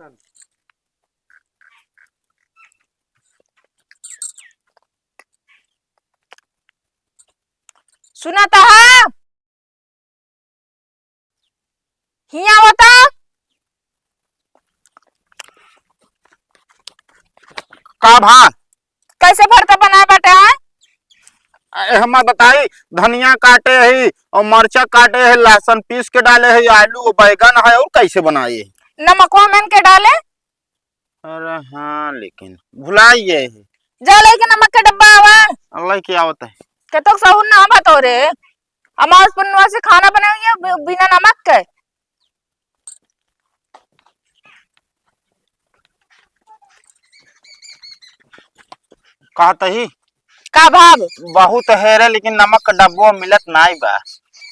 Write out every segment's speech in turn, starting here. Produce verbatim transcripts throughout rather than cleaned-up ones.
सुना त है? हियाँ आवता। का भा? कैसे भरता बनाए बाटे, आय? ए, हमार बताई, धनिया काटे ही और मरचा काटे ही, लहसुन पीस के डाले ही, आलू, बैगन है और कैसे बनाए ही? नमकवा मेन के डाले। अरे हाँ, लेकिन भुलाई गए ही। जा लेके नमक के डब्बा आवा। अल्लाह की आवत है। के तो सहूर ना बा तोरे। अमावस पुन्नवा से खाना बनाइए बि-, बिना नमक के। कहत ही? का भाग? बहुत हेरे, लेकिन नमक के डब्बो मिलत नाई बा।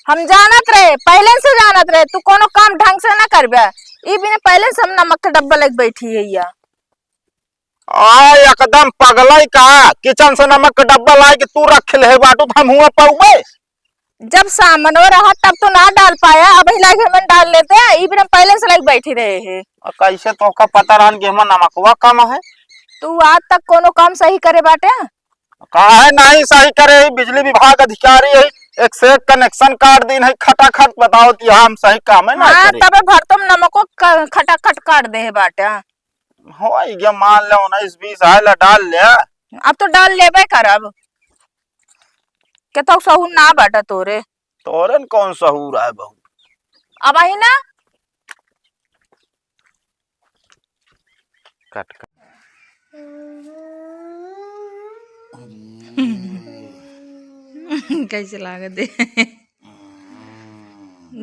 हम जानत रहे, पहले से जानत रहे, तू कोनो काम ढंग से ना करबे। ई बिना पहले से हम नमक के डब्बा लेके बैठी है या। आ, एकदम पगलाई का, किचन से नमक के डब्बा लाए के तू रख ले बाटू, तो हम हुआ पाउबे? जब सामनो रहा तब तो ना डाल पाया, अब ही लाके हमन डाल लेते हैं, ई बिना पहले से लाके बैठी रहे हैं। आ, कैसे तोहका पता रहन कि हमर नमकवा कम है? तू आज तक कोनो काम सही करे बाटे? काहे नहीं सही करे? ई बिजली विभाग अधिकारी है, एक से एक कनेक्शन काट दीन है, खटाखट बताओ कि हम सही काम है ना हाँ, करे। तबे भरतम नमको क-, खटाखट काट दे है बाटे। हो, ई के मान ले उन्नीस बीस आए ला डाल ले। अब तो डाल लेबे करब। के तो सहूर ना बाटा तोरे। तोरे न कौन सहूर आए बहू? अब आई ना। कट, कट। कैसे लागत है?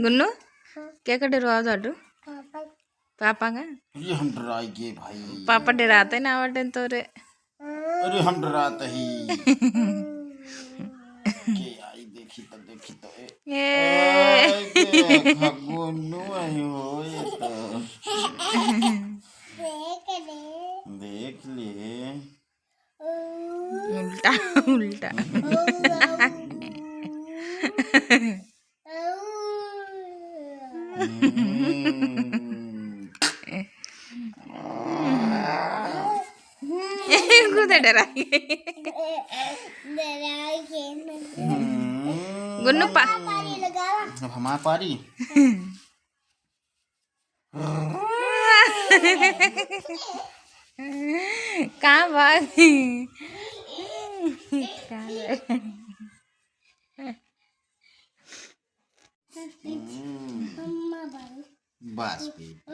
गुन्नू, के का डरवावत बाटू? पापा का? ये हम डराई गए भाई। पापा डराते ना बाटे तोरे। अरे हम डराते ही। के आई देखी तो, देखी तो, ए। ए। ए, के खगुनु आई हो, ये तो। देख ले। देख ले। उल्टा, उल्टा। हम्म। खुद डरा गए। हम्म। गुन्नू पा- अब हमार पारी। का भाग? का भाग? हम्म। बस बेटा।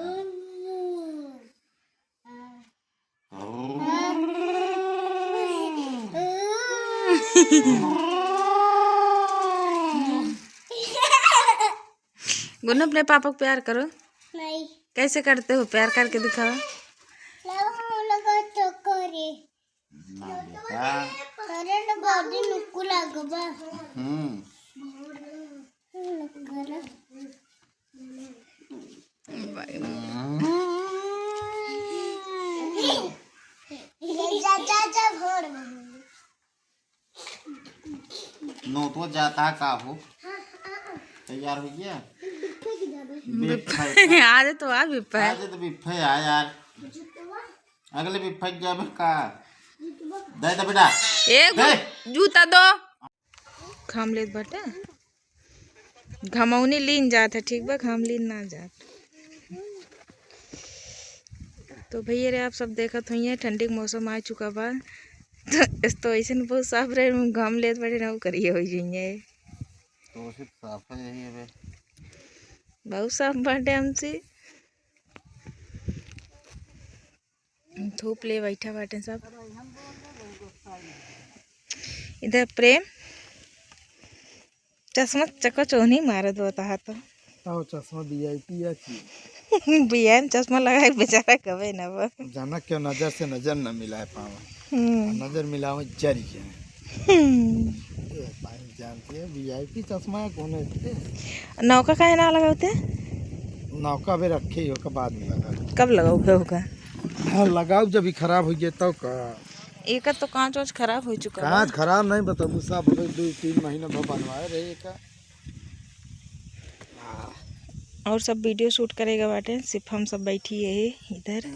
गुन्नू, अपने पापा को प्यार करो। नहीं। कैसे करते हो? प्यार करके दिखाओ। लाओ, हम लोग तो करे। ना बेटा। करे ना, गाड़ी नुक्कू लागबा। हम्म। जा, जा, जा, भोर में। नोतवा जाता है का हो? तैयार हो गया? बिप्पे की जाबे। बिप्पे। आज तो आ बिप्पे। आज तो बिप्पे आ यार। अगले बिप्पे की जाबे का? दे दे बेटा। ए, दे। जूता दो। घाम लेत बाटे। घमौनी लीन जात है, ठीक बा, घाम लीन ना जात। तो भैया रे, आप सब देखत होइए, ठंडी के मौसम आ चुका बा। तो, तो ऐसे न बहुत साफ रहे, घाम लेत बाटे ना, वो करिए हो जाइए। तो सिर्फ साफ है यही अबे। बहुत साफ बाटे हमसे। धूप ले बैठा बाटे सब। इधर प्रेम चश्मा चको चोहनी मारत बता तो। ताऊ चश्मा VIP है की? बियान चश्मा लगाए बेचारा कबे ना बा। जाना क्यों नजर से नजर न मिला पावे। हम्म। नजर मिलावे जरी के। हम्म। ये भाई जानती है VIP चश्मा है कौन है? नौका काहे ना लगावते? नौका अबे रखे ही होगा, बाद में लगा। कब लगाओगे होगा? हाँ, लगाओ जब ही खराब हो गया तब का। एकर तो कांच वांच खराब हो चुका बा। कांच खराब नहीं बता, मुसा बोले दो तीन महीना भर बनवाए रहे एका। और सब video shoot करेगा बाटे, सिर्फ हम सब बैठी है इधर,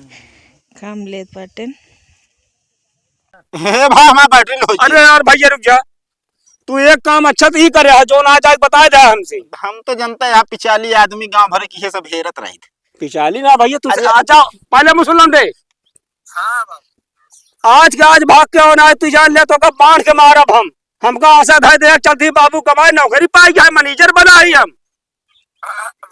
काम लेत बाटे। हे भाई, हमार battery low हो गई। अरे यार भैया, रुक जा, तू एक काम अच्छा तो ही करे है, जो ना जाए बताए दे हमसे। हम तो जनता है, आप पिचाली आदमी, गांव भर की ये सब हेरत रही थे। पिचाली ना भैया, तू अरे आ जाओ, पहले मुसलम दे। हाँ बाबू। आज के आज भाग के और आज तू जान ले, तो का बांध के मारब हम। हमका आशा था, देख चलती बाबू कमाए, नौकरी पाई गया, manager बना ही हम।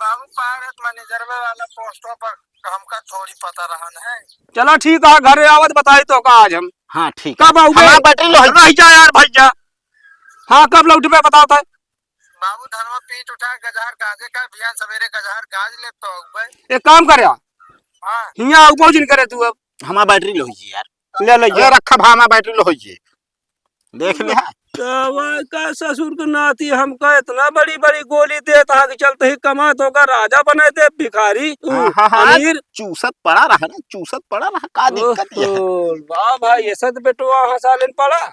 बाबू, पायलट मैनेजर में वाला पोस्टों पर हमका थोड़ी पता रहन है। चला ठीक है, घरे आवत बताई तो का आज हम। हाँ, ठीक है। कब आउबे? हमार battery low है। रह जा यार भैया। हाँ, कब लौटबे बताओ तो। बाबू, धनवा पीट उठा, गजहर गाजे का, बिहान सवेरे गजहर गाज ले तो आउबे। एक काम करे, हाँ। हियाँ आउबो जिन करे तू अब। हमार battery low है यार। ले ले ए, यार। रखा भा, हमार battery low है। देख ले। तवा का ससुर के नाती हमका इतना बड़ी बड़ी गोली देत हा कि चलते ही कमा तो का राजा बनाए दे भिखारी, उ हाँ, हाँ, हाँ, अमीर। चूसत पड़ा रहा ना, चूसत पड़ा रहा, का दिक्कत ये है? ओहो, वाह भाई, ऐसा तो बेटवा हंसा लेन पड़ा।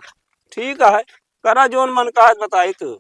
ठीक है, करा जोन मन का है बताई तू।